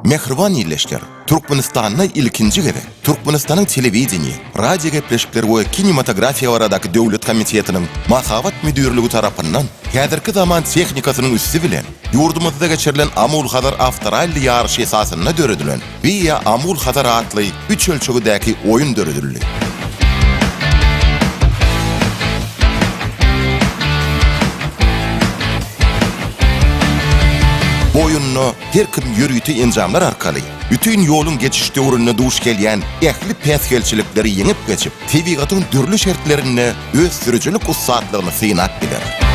Mähriban ildeşler! Türkmenistanda ilkinji gezek Türkmenistanyň Telewideniýe, radiogepleşikler we kinematografiýa baradaky döwlet komitetiniň Mahabat müdirligi tarapyndan häzirki zaman tehnikasynyň üsti bilen ýurdumyzda geçirilen Amul-Hazar awtoralli ýaryşy esasynda döredilen Via Amul-Hazar atly üç ölçegidäki oýun döredildi. Bu oýunda her kim ýörite enjamlar arkaly bütin ýoluň geçiş döwründe duş gelýän ähli päsgelçilikleri ýeňip geçip, tebigatyň dürli şertlerinde öz sürüjilik ussatlygyny synap biler.